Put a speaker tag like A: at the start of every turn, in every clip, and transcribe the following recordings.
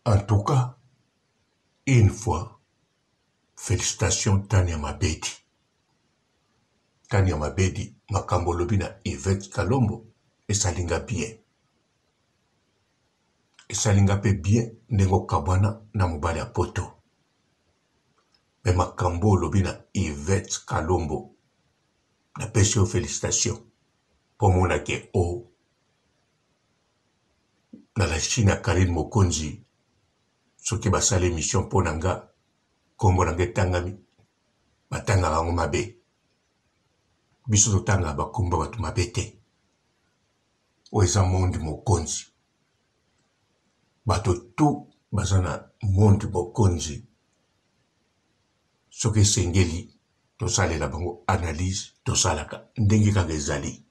A: En tout cas, une fois, felicitations Tania Mabedi. Tania Mabedi, makambo olobi na Yvette Kalombo esali nga bien. Esali nga pe bien ndenge okabwana na mobali ya poto. Mais makambo olobi na Yvette Kalombo, napesi yo felicitations po omona ke o na la Chine ya Carine Mokonzi soki basali emission mpo na nga kombo na nga etangami batangaka yango mabe biso totangaka bakombo ya bato mabe te oyo eza monde mokonzi bato tout baza na monde mokonzi soki esengeli tosalela bango analyse tosalaka ndenge kaka ezali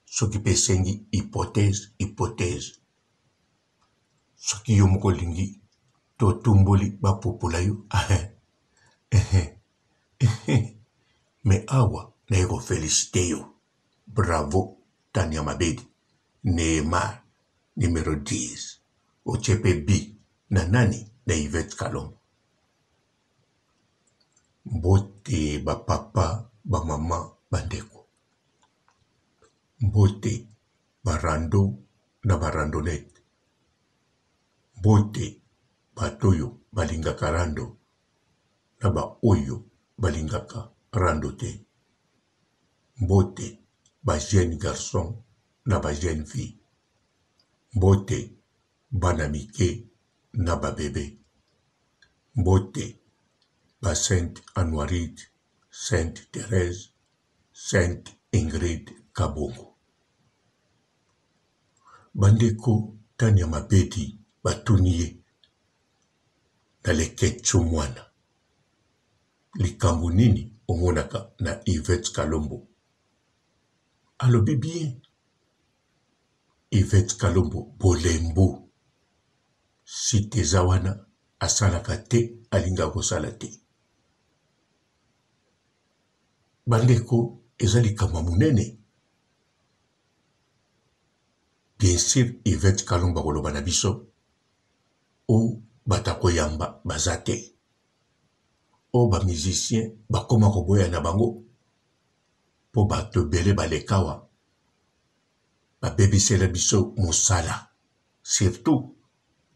A: soki pe esengi hypothèse, hypothèse. Soki yo moko olingi to otumboli ba pupola yo eeh eeh mais awa naye ko feliciter yo bravo Tania Mabedi Neymar numero 10 otie pe but na nani na Yvette Kalombo. Mbote ba papa, ba mama, ba ndeko. Mbote ba rando na ba randonnette. Mbote bato oyo balingaka rando na ba oyo balingaka rando te. Mbote ba jeunes garçons na ba jeunes filles. Mbote bana mike na ba bebe. Mbote ba Sainte Anuarite, Sainte Therèse, Sainte Ingrid Kabongo. Ba ndeko Tania Mabedi batuni ye na Leketshou Mwana likambo nini omonaka na Yvette Kalombo? Alobi bien Yvette Kalombo bolembu site eza wana asalaka te alingaka kosala te. Bandeko eza likambo ya monene bien sur Yvette Kalombo akoloba na biso o bato ya koyamba baza te o ba musiciens bakoma koboya na bango po bato ebele baleka awa babebisela biso mosala surtout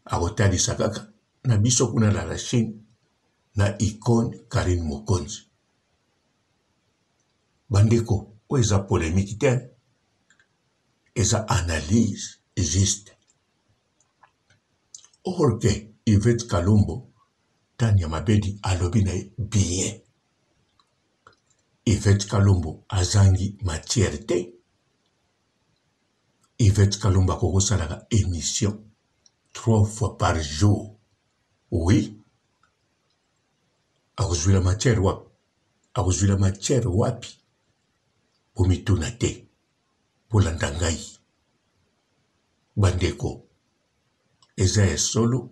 A: akotalisa kaka na biso kuna na la Chine na icone Carine Mokonzi. Bandeko oyo eza polemique te eza analyse juste or que Yvette Kalombo Tania Mabedi alobi na ye bien Yvette Kalombo azangi matière te Yvette Kalombo akoki kosalaka emission 3 fois par jour oui akozwila matière wapi akozwila matière wapi bomituna te bolanda ngai bandeko eza ya solo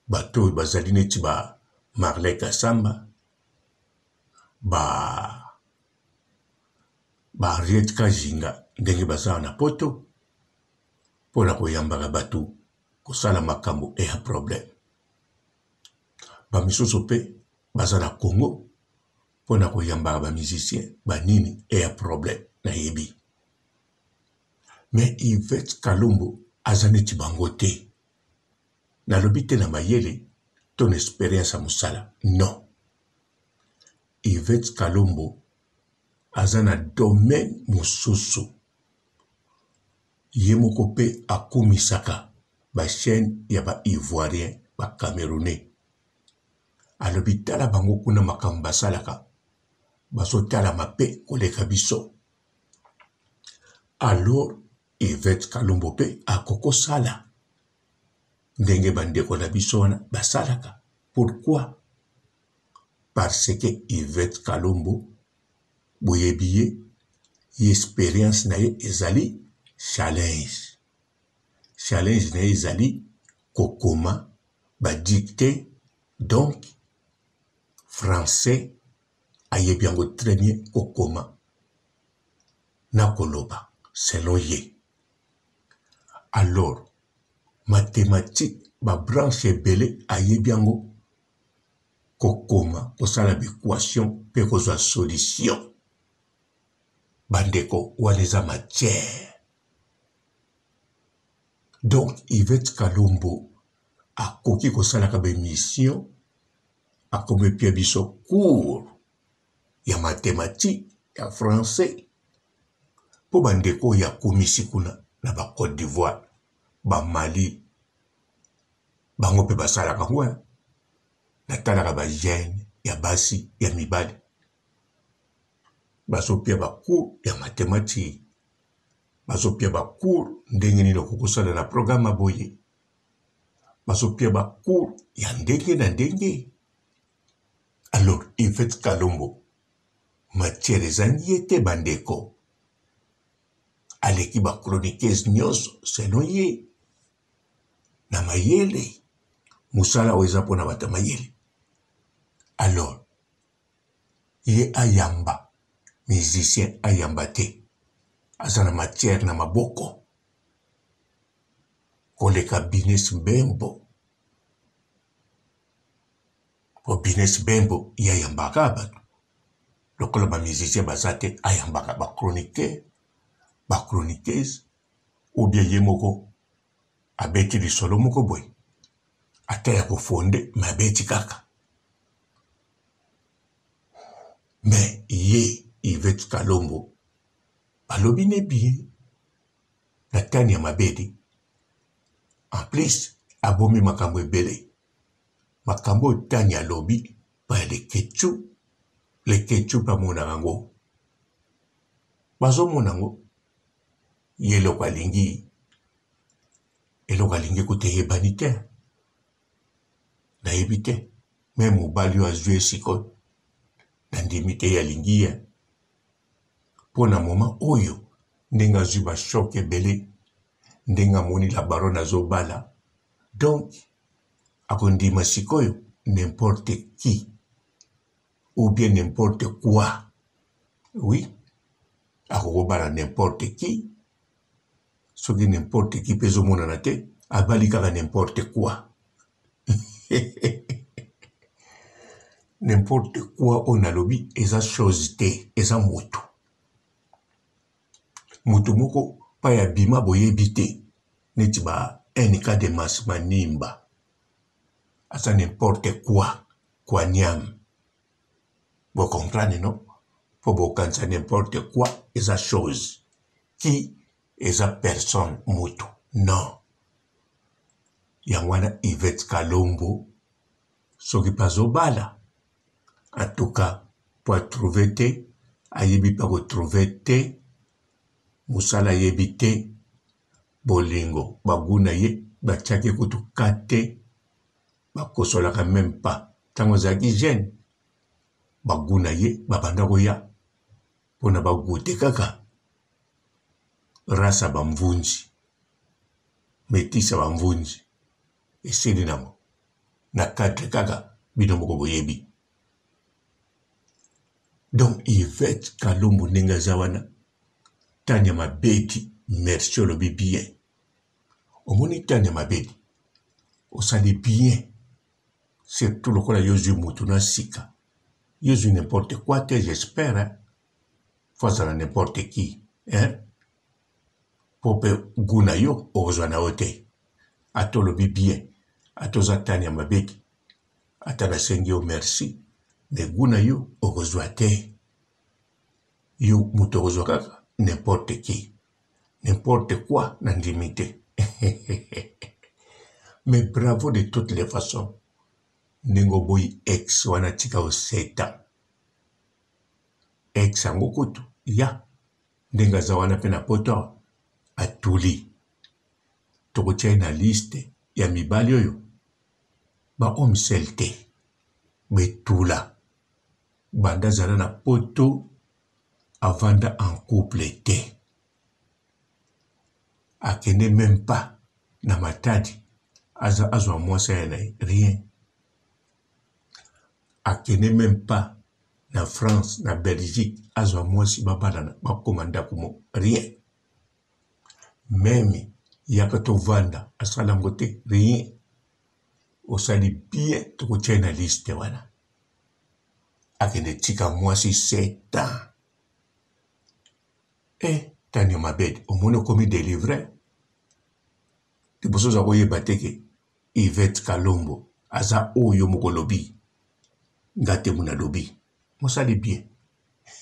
A: bato oyo bazali neti ba Marley Kasamba ba ba Henriette Kajinga ndenge baza na poto mpo na koyambaka bato kosala makambo eya problème ba misusu mpe baza na Congo mpo na koyambaka ba musiciens ba nini eya problème nayebi mais Yvette Kalombo aza neti bango te nalobi te na mayele to na experience ya mosala non Yvette Kalombo aza na domaine mosusu ye moko mpe akumisaka ba chaine ya ba ivoiriens ba camerounais alobi tala bango kuna makambo basalaka bazotalama mpe koleka biso alors Yvette Kalombo mpe akokosala ndenge bandeko na biso wana basalaka pourquoi parce que Yvette Kalombo boyebi ye ye experience na ye ezali challenge challenge na ye ezali kokoma ba dictee donc français ayebi yango très bien kokoma na koloba selon ye alors. Mathematique ba branche ebele ayebi yango kokoma kosala ba equation pe kozwa solution. Bandeko wana eza matière. Donc Yvette Kalombo akoki kosalaka ba emission akomi pia biso cours ya mathematique ya français mpo bandeko oyo akomisi kuna na ba Cote d'Ivoire ba Mali bango mpe basalaka yango natalaka ba jeune ya basi ya mibali bazopia ba cours ya mathematique bazopia ba cours ndenge nini okoki kosala na programme ya boye bazopia ba cours ya ndenge na ndenge alors Yvette Kalombo matière ezangi ye te bandeko aleki ba chroniqueuse nyonso selon ye na mayele mosala oyo eza mpona bato ya mayele alors ye ayamba musicien ayamba te aza na matière na maboko koleka bines mbembo po bines bembo ye ayambaka bato lokola ba musicien baza te ayambaka ba chroniqueur ba chroniqueuse ou bien ye moko abeti lisolo moko boye ata ya kofonde me abeti kaka me ye Yvette Kalombo balobi ne bien na tani ya mabedi en plus abomi makambo ebele makambo oyo tani alobi pa ya leketchou leketchou mpe amonaka yango bazomona yango ye eloko alingi eloko alingi kutu eyebani te nayebi te me mobali oyo azwi ye sikoyo nandimi te ye alingi ye mpo na moma oyo ndenge azwi ba choc ebele ndenge amoni la baronne azobala donc akondima sikoyo n'importe qui ou bien n'importe quoi oui akokobala n'importe qui soki n'importe qui mpe ezomonana te abali kaka n'importe quoi n'importe quoi oyo nalobi eza chose te eza motu motu moko pai abima boyebi te neti ba nk de mas manimba aza n'importe quoi kwaniam bo comprendre no mpo bokanisa n'importe quoi eza chose qui eza personne motu non yango wana Yvette Kalombo soki mpe azobala en tout cas mpo atrouve te ayebi mpe akotrouve te mosala ayebi te bolingo bagu na ye batiaki kutu ka te bakosolaka meme pas ntango azalaki jeune bagu na ye babanda koya mpona bagoute kaka rasa bamvunzi metisa bamvunzi esili nango na cadre kaka bino moko boyebi donc Yvette Kalombo ndenge aza wana Tania Mabedi merci olobi bien omoni Tania Mabedi osali bien surtout lokola yo ozwi mutu na sika yo ozwi n'importe quoi te j'espère hein? faut azala n'importe qui hein? po mpe gout na yo okozwa na yo te ata olobi bien ata oza Tania Mabedi ata nasengi yo merci mais gout na yo okozwa te yo moto okozwa kaka n'importe qui n'importe quoi na ndimi te mais bravo de toutes les façons ndenge oboyi ex wana tika yo 7 ans ex yango kutu ya ndenge aza wana mpe na poto atuli tokotia ye na liste ya mibali oyo ba homme seul te betula banda azala na poto avanda en couple te akende meme pas na matadi aza azwa mwasi aya na ye rien akende meme pas na France na Belgique azwa mwasi babalana bakoma ndako moko rien meme. Yaka tovanda, asala yango te, rien. Osali bien, tokotia ye na liste wana. Akende tika mwasi 7 ans. Eh, Tania Mabed, omoni okomi delivre? Liboso oza koyeba te ke Yvette Kalombo aza oyo moko olobi. Nga te muna lobi. Mosali bien.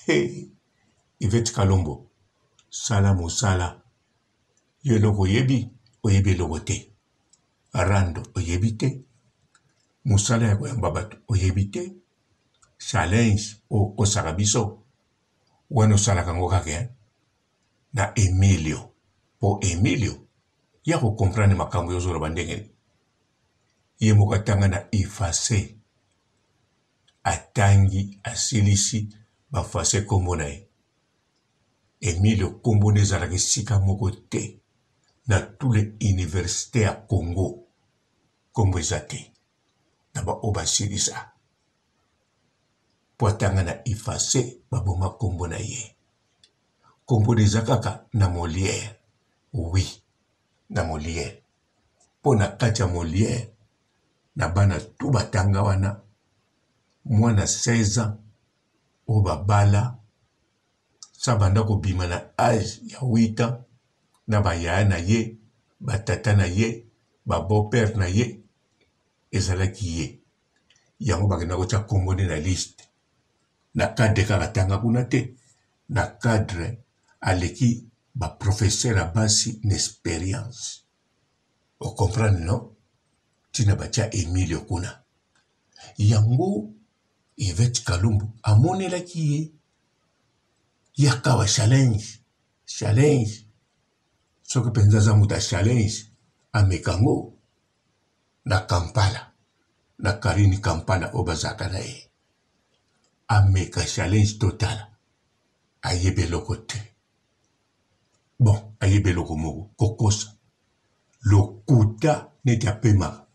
A: Hey, Yvette Kalombo, sala mosala. Yo eloko oyebi, oyebi eloko te. Rando oyebi te. Mosala ya koyamba bato oyebi te. Challenge okosaka biso. Wana osalaka yango kaka eh? na Emilio. Po Emilio ya ko comprendre makambo yo ozoloba ndenge ye moko atanga na efface atangi asilisi bafase nkombo na ye Emilio nkombo nde ezalaka esika moko te na tous les universités ya Congo nkombo eza te na baoyo basilisa mpo atanga na efface baboma nkombo na ye nkombo nde eza kaka na Molière oui na Molière mpo na kati ya Molière na bana tu batanga wana mwana 16 ans oyo babala sa banda kobima na age ya 8 ans na bayaya na ye batata na ye ba beau père na ye ezalaki ye yango bakenda kotya nkombo nde na liste na cadre kaka atanga kuna te na cadre aleki ba professeur ya basi na experience o comprendre non ntina batya Emilio kuna yango Yvette Kalumbu amonelaki ye yakawa challenge challenge soki mpenza aza moto ya challenge ameka yango na Kampala na Karine Kampala oyo bazalaka na ye ameka challenge totala ayebi eloko te bon ayebi eloko moko kokosa lokuta neti apemaka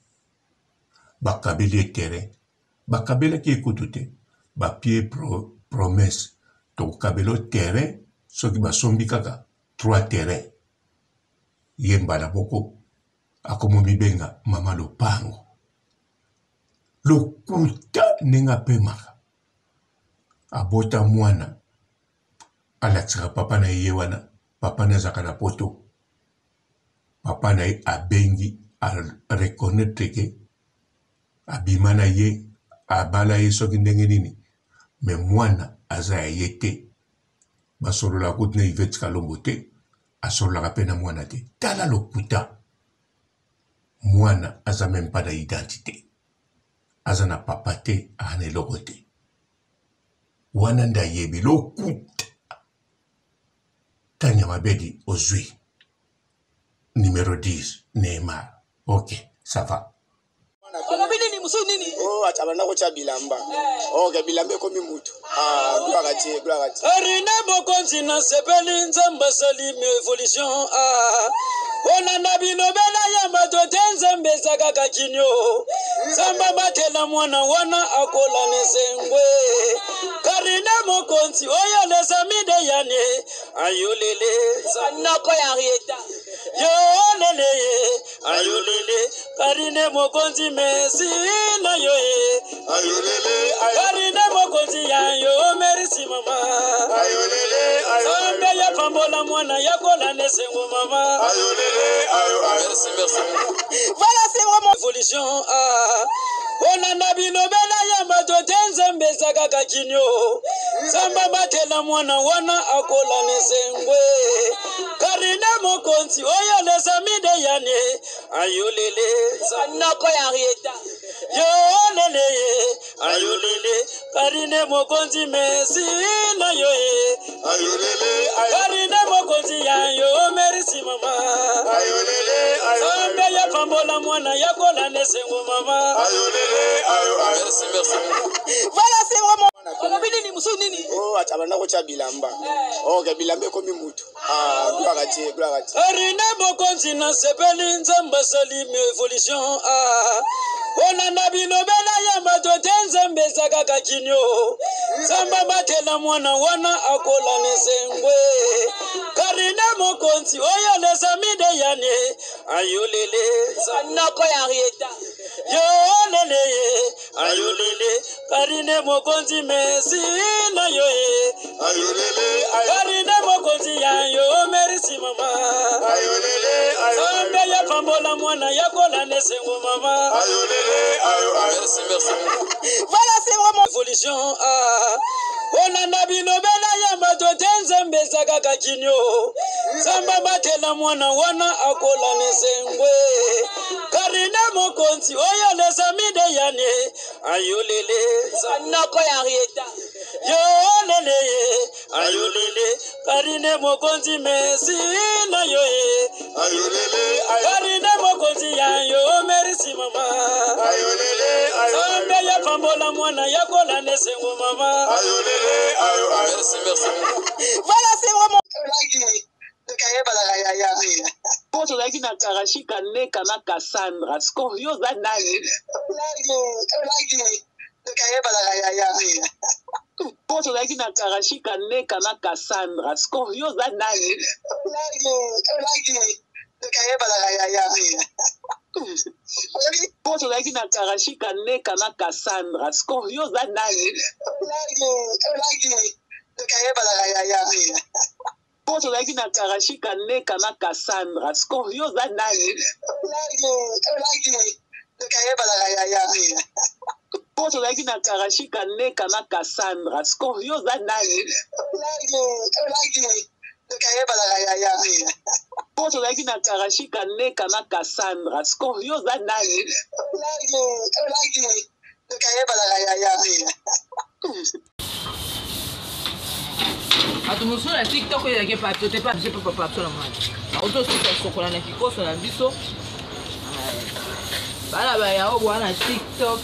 A: bakabeli ye terrain bakabelaki ye kutu te bapie pro, promesse tokokabela yo terrain soki basombi kaka trois terrain ye mbala moko akomo mibenga mama lopango lokuta ndenge apemaka abota mwana alakisaka papa na ye ye wana papa na azalaka na poto papa na ye abengi a reconnaitre ke abima na ye abala ye soki ndenge nini me mwana aza ya ye te basololaka kutu na Yvette Kalombo te asololaka mpe na mwana te tala lokuta mwana aza meme pas na identité aza na papa te aza na eloko te wana nde ayebi lokuta Tanya Mabedi ozwi numero 10 Neymar ok ça va
B: olobi nini mosusu nini
C: oh acha banda kotya bilamba eh. ok bilamba ekomi mutu ah gloire à Dieu gloire à Dieu
B: Arine mokonzi nasepeli nzambe asali evolution ah kolanda bilobela ya bato te nzambe eza kaka kinio nzambe abatela mwana wana akola na esengwe karine mokonzi oyo lesami de yane ayolele noko ya henrieta yolele ye ayolele karine mokonzi mesi na yo ye
C: ayolele
B: karine mokonzi ya yo merisi mama
C: ayolele
B: nzambe ya pambola mwana ya kola na esengo mama
C: ayolele ayo
B: merci merci voilà c'est vraiment évolution ah kolanda bilobela ya bato te nzambe eza kaka kinio nzambe abatela mwana wana akola na esengwe karine mokonzi oyo lesami de yane ayolele noko ya henrieta yolele ye ayolele karine mokonzi mesi na yo ye
C: ayolele
B: karine mokonzi ya yo merisi mama
C: ayolele
B: nzambe ya pambola mwana ya kola na esengo mama
C: ayolele ayo
B: merci merci voilà c'est vraiment olobi nini.
D: mosusu nini?
C: Oh, abanda kotya bilamba. Ok, bilamba ekomi mutu. Ah, gloire à Dieu, gloire à Dieu.
B: Arine mokonzi nasepeli nzambe asali evolution ah. Olanda bilobela ya bato te nzambe eza kaka kinio nzambe abatela mwana wana akola nesengwe karine mokonzi oyo lesamide yane ayolele
D: noko ya Henrietta
B: yolele ye ayolele karine mokonzi mesi na yo ye
C: Ayolele,
B: karine mokonzi ya yo merisi mama
C: ayolele,
B: nzambe ya pambola mwana ya kola nesengo mama
C: ayolele, ayo, ayo.
B: Merci, merci.
D: Voilà, c'est vraiment
B: evolution ah. Olanda bilobela ya bato te nzambe eza kaka kinio nzambe abatela mwana wana akola nesengwe karine mokonzi oyo lesamide yane ayolele
D: noko ya Henrietta
B: yolele ye ayolele karine mokonzi mesi na yo ye
C: Ayolele,
B: karine mokonzi ya yo merisi mama
C: ayolele,
B: nzambe ya pambola mwana ya kola nesengo mama
C: ayolele, ayo, ayo.
B: Merci, merci.
D: Voilà, c'est vraiment
E: mpo tozalaki na karashika neka na cassandra sikoyo oza nani? Mpo tozalaki na karashika neka na cassandra sikoyo oza nani? Mpo tozalaki na karashika neka na cassandra sikoyo oza nani? Mpo tozalaki na karashika neka na cassandra sikoyo oza nani? Mpo tozalaki na karashika neka na cassandra sikoyo oza nani? Mpo tozalaki na karashika neka na cassandra sikoyo oza nani?
F: Bato mosusu na tiktok oyo ezalaki epa te pa biso mpe papa biso na mwana otosusa sokola na kikoso na biso bana bayao bwana na tiktok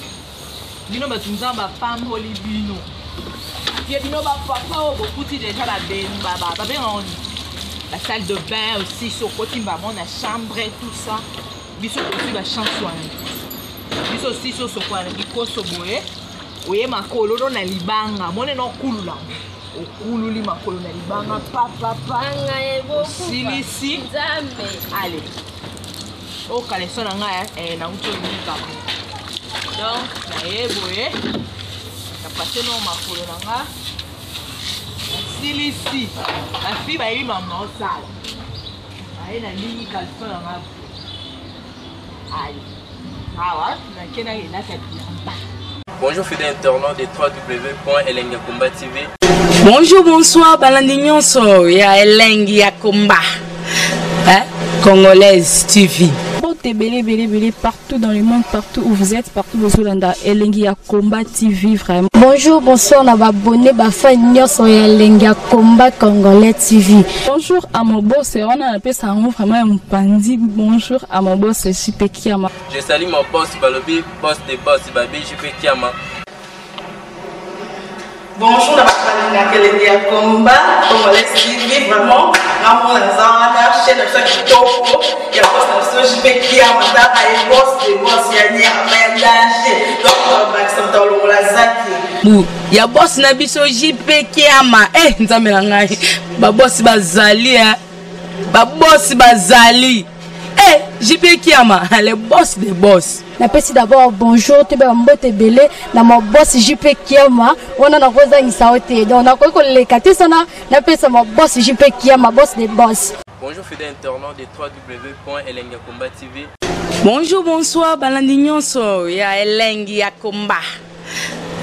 F: bino bato nzambe apamboli bino ye bino bapapa oyo bokuti deja babengaka la salle de bain aussi sokoti mbamo na chambre tout ça biso tozwi bachance wana biso sisi osokola na kikoso boye oye makolo no na libanga mone na okulula okululi makolo na libanga papapa osilisi ale okaleso na ngai nauti olikama donc naye boye napase no makolo na nga nasilisi bafi bayebi mama osala aye nalingi caleçon na nga ale awa nake nakelata bilamba.
G: Bonjour fidèles internautes de www.elengakomba TV.
H: Bonjour, bonsoir, balandi nyonso ya elengi ya komba. Hein? Congolaise TV.
I: Mbote ebele ebele ebele partout dans le monde, partout où vous êtes, partout bozolanda elengi ya Combat TV vraiment.
J: Bonjour, bonsoir na ba abonné ba fan nyonso ya elengi ya Combat Congolais TV.
I: Bonjour à mon boss, wana napesa yango vraiment ya mopanzi. Bonjour à mon boss JP Kiama.
G: Je salue mon boss Balobi, boss des boss Babi JP Kiama.
K: Bonjour na bato balingaka elengi ya combat congolais TV vraiment ngamona naza wana chaîne na biso ya kitoko ya boss na biso JP Kiama tala ye boss de boss ya nyama ya danger donc bakisa moto alongola zaki
H: Bu ya boss na biso JP Kiama eh nzambe na ngai ba boss bazali eh ba boss bazali eh JP Kiama le boss des boss.
J: Napesi d'abord bonjour toyeba mbote ebele na ma boss JP Kiama wana nakozangisa yo te donc nakoki koleka te sana napesa ma boss JP Kiama boss des boss.
G: Bonjour fidèles internautes de www.elengakomba TV.
H: Bonjour, bonsoir, balandi nyonso ya elengi ya komba.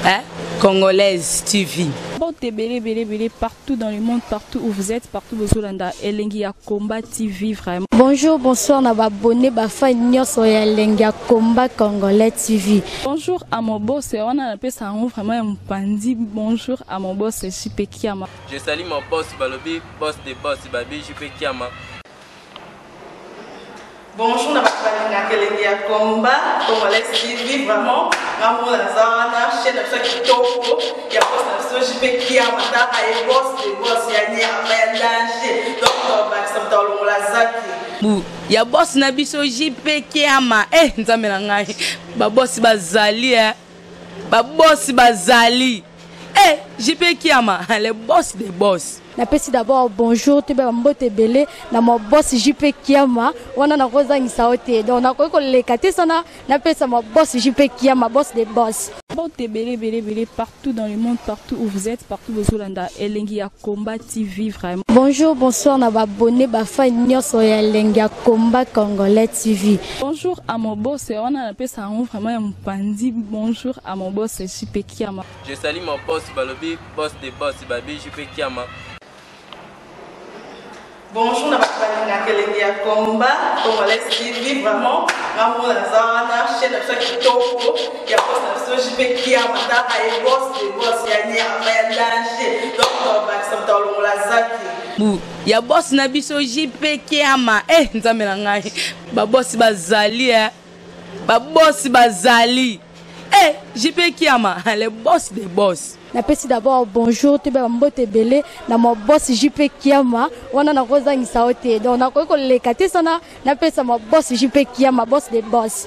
H: Hein? Congolaise TV.
I: Mbote ebele ebele ebele partout dans le monde, partout où vous êtes, partout bozolanda elengi ya Combat TV vraiment.
J: Bonjour, bonsoir na ba abonné ba fan nyonso ya elengi ya Combat Congolais TV.
I: Bonjour à mon boss, wana napesa yango vraiment ya mopanzi. Bonjour à mon boss JP Kiama.
G: Je salue mon boss Balobi, boss des boss Babi JP Kiama.
K: Bonjour na bato balingaka elengi ya combat congolais TV, vraiment nga moko naza wana, chaîne na biso ya kitoko ya boss na biso JP Kiama, taka ye boss de boss ya nyama ya danger, donc tobakisa moto alongola zaki
H: bu ya boss na biso JP Kiama. Eh, nzambe na ngai, babosi bazali, eh babosi bazali. Eh, JP Kiama, le boss des boss.
J: Napesi d'abord bonjour, toyeba bambote ebele na ma boss JP Kiama. Wana nakozangisa yo te, donc nakoki koleka te sana napesa ma boss JP Kiama, boss de boss.
I: Mbote ebele ebele ebele partout dans le monde, partout où vous êtes, partout bozolanda Elengi ya Combat TV vraiment.
J: Bonjour, bonsoir na baabonnés, bafans nyonso ya Elengi ya Combat Congolais TV.
I: Bonjour à mon boss, wana napesa yango vraiment ya mopandi. Bonjour à mon boss JP Kiama.
G: Je salue mon boss balobi boss de boss babi JP Kiama.
K: Bonjour na bato balingaka elengi ya combat congolais TV, vraiment nga moko naza wana, chaîne na biso ya kitoko ya boss na biso JP Kiama, taka ye boss de boss ya nyama ya danger, donc tobakisa moto alongola zaki
H: bu ya boss na biso JP Kiama. Eh, nzambe na ngai, babosi bazali, eh babosi bazali. Eh, JP Kiama, le boss des boss.
J: Napesi d'abord bonjour, toyeba bambote ebele na ma boss JP Kiama. Wana nakozangisa yo te, donc nakoki koleka te sana napesa ma boss JP Kiama, boss de boss.